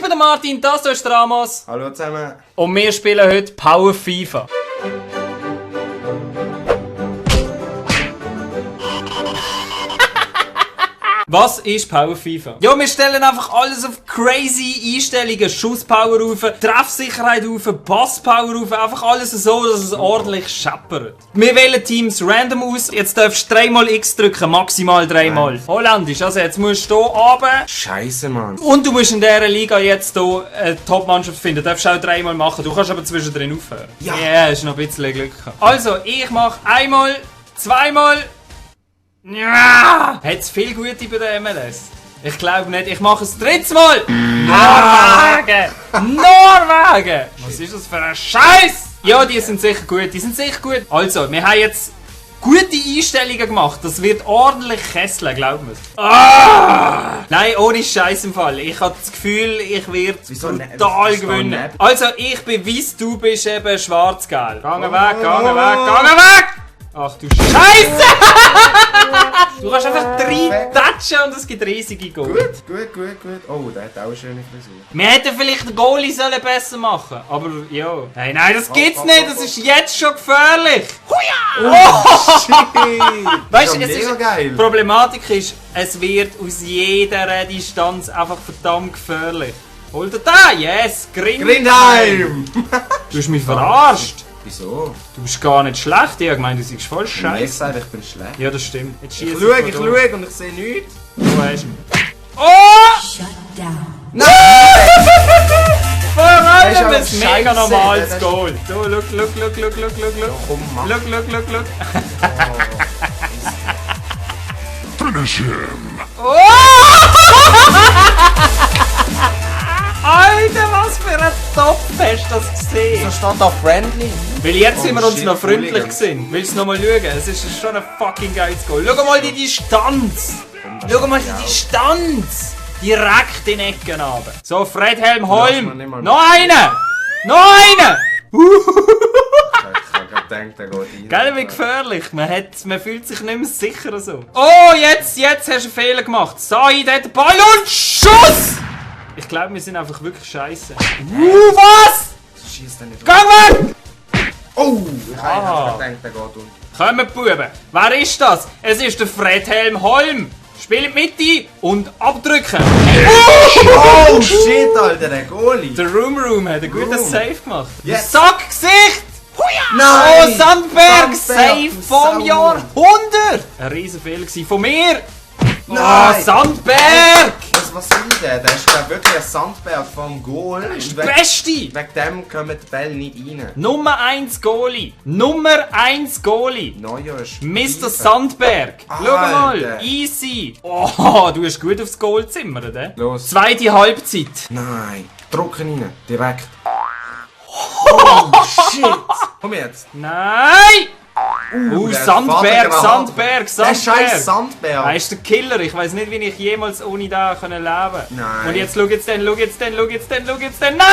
bin der Martin, das hier ist der Amos. Hallo zusammen. Und wir spielen heute Power FIFA. Was ist Power FIFA? Ja, wir stellen einfach alles auf crazy Einstellungen. Schusspower rauf, Treffsicherheit rauf, Passpower rauf. Einfach alles so, dass es ordentlich scheppert. Wir wählen Teams random aus. Jetzt darfst du 3x X drücken, maximal 3x. Holländisch, also jetzt musst du hier runter. Scheiße, Mann. Und du musst in dieser Liga jetzt hier eine Top-Mannschaft finden. Du darfst auch 3x machen. Du kannst aber zwischendrin aufhören. Ja, ist noch ein bisschen Glück gehabt. Also, ich mache einmal, zweimal. Ja! Hat's viel Gute bei der MLS? Ich glaube nicht. Ich mache es drittes Mal! Norwegen! Norwegen! Was ist das für ein Scheiß? Ja, die sind sicher gut. Die sind sicher gut. Also, wir haben jetzt gute Einstellungen gemacht. Das wird ordentlich kesseln, glauben wir. Ah! Nein, ohne Scheiß im Fall. Ich habe das Gefühl, ich werde total gewinnen. Also, ich bin weiss, du bist eben schwarz-gelb. Gange weg, gange weg, gange weg! Ach du Scheiße! Du kannst einfach reintatschen und es gibt riesige Goal. Gut. Oh, der hat auch eine schöne Frisur. Wir hätten vielleicht den Goalie sollen besser machen, aber ja. Hey, nein, das gibt's nicht, das ist jetzt schon gefährlich. Huja! Oh, shit! Weißt du, es ist geil. Die Problematik ist, es wird aus jeder Distanz einfach verdammt gefährlich. Hol dir da! Yes! Grindheim! Du hast mich verarscht. Wieso? Du bist gar nicht schlecht, ich habe gemeint, du siehst voll scheiße. Ich sage, ich bin schlecht. Ja, das stimmt. Jetzt Ich schaue und ich sehe nichts. Du hast ihn. Oh! Shut down. Nein! Vor allem aber ein mega scheisse. normales Goal. So, look. Komm, mach. Look. Finish him! Oh! Alter, was für ein Topf hast du das gesehen? Da steht da friendly. Weil jetzt sind wir uns shit, noch freundlich Hooligans. gewesen. Willst du noch mal schauen? Es ist schon ein fucking geiles Goal. Schau mal die Distanz! Schau mal die Distanz! Direkt in die Ecken runter. So, Fred Helm Holm! Noch einen! Noch einen! Ich habe gerade gedacht, der geht rein. Gell, wie gefährlich. Man fühlt sich nicht mehr sicher so. Oh, jetzt hast du einen Fehler gemacht. Said hat den Ball und Schuss! Ich glaube, wir sind einfach wirklich scheiße. Was? Schießt er nicht. Gang weg! Oh! Ich habe gedacht, der geht unten. Kommt, Buben. Wer ist das? Es ist der Fred Helm Holm. Spiel in die Mitte und abdrücken. Oh shit, Alter, der Goalie! Der Room hat einen guten Save gemacht. Yes. Sackgesicht! Oh, Nein! Sandberg! Sandberg, Save du vom Sau. Jahrhundert! Ein riesen Fehler gewesen von mir! Nein. Oh, Sandberg! Was soll der? Der ist glaub wirklich ein Sandberg vom Goal. Und Beste! wegen dem kommen die Bälle nicht rein. Nummer 1 Goalie! Nummer 1 Goalie! Neuer ist Mr. Sandberg! Schau mal! Alter. Easy! Oh, du hast gut aufs Goal zimmern, ne? Los. Zweite Halbzeit! Nein, drücken rein, direkt. Oh shit! Komm jetzt. Nein! der Sandberg! Der scheiß Sandberg. Er ist der Killer. Ich weiß nicht, wie ich jemals ohne da leben konnte. Nein. Und jetzt schau jetzt den. Nein!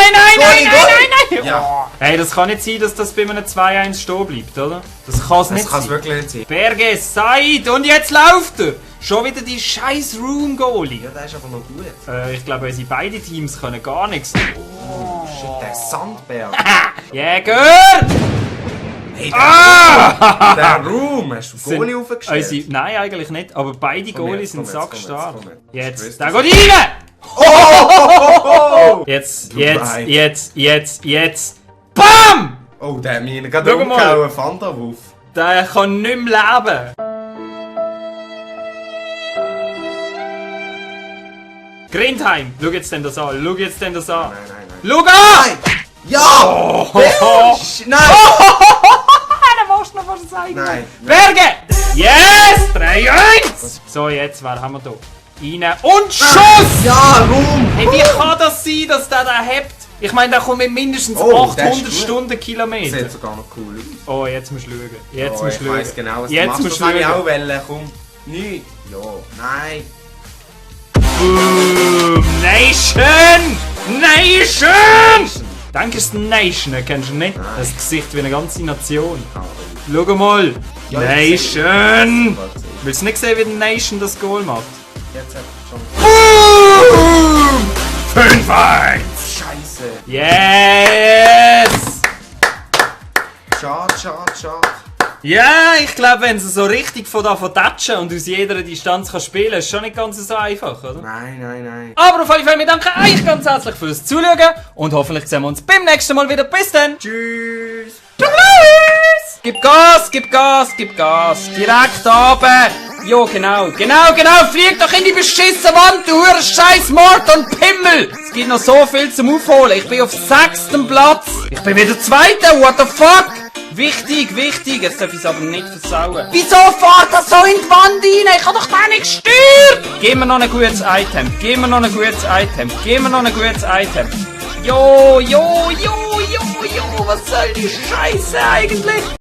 Ja. Hey, das kann nicht sein, dass das bei einem 2-1 stehen bleibt, oder? Das kann es Das nicht kann es sein. wirklich nicht sein. Berge, Said! Und jetzt läuft er! Schon wieder die scheiß Room-Goalie. Ja, der ist aber noch gut. Ich glaube, unsere beiden Teams können gar nichts. Oh shit, der Sandberg. Jäger! Hey, der Room, hast du Goalie aufgestellt? Nein, eigentlich nicht. Aber beide Goalies sind komm sackstark. jetzt. Jetzt, da geht rein! Oh! Jetzt. BAM! Oh, der hat mich gerade Schau mal. umgehauen, Fanta-Wurf. Der kann nicht mehr leben. Grindheim, schau jetzt denn das an. Nein. Schau an! Ja! Oh. Nein! Da musst du noch was sagen. Nein. Berge! Yes! 3-1! So, jetzt, wer haben wir da? Rein und Schuss! Ja, Room! Hey, wie kann das sein, dass der da hebt? Ich meine, der kommt mit mindestens Oh, der ist 800 gut. Stundenkilometer. Sieht sogar noch cool aus. Oh, jetzt musst du schauen. Jetzt Oh, musst ich du schauen. weiss genau, was du Jetzt machst. musst Das du wollte ich schauen. auch wollen. Komm. Nicht. Ja. Nein. Boom! Nation! Nation! Danke, ist Nation, kennst du nicht? Das Gesicht wie eine ganze Nation. Schau mal! Ja, ich Nation! sehe. Willst du nicht sehen, wie die Nation das Goal macht? Jetzt hat er schon. Boom! Fight! Scheiße. Yes! Schade. Ja, ich glaube, wenn sie so richtig von tatschen und aus jeder Distanz kann spielen, ist schon nicht ganz so einfach, oder? Nein. Aber auf jeden Fall, wir danken euch ganz herzlich fürs Zuschauen und hoffentlich sehen wir uns beim nächsten Mal wieder. Bis dann! Tschüss. Tschüss! Gib Gas! Direkt runter! Jo, genau! Flieg doch in die beschissene Wand, du hure scheiß Mord und Pimmel! Es gibt noch so viel zum Aufholen. Ich bin auf 6. Platz. Ich bin wieder 2. What the fuck? Wichtig! Jetzt darf ich es aber nicht versauen. Wieso fährt das so in die Wand rein? Ich hab doch da nicht gesteuert! Gib mir noch ein gutes Item. Jo, was soll die Scheiße eigentlich?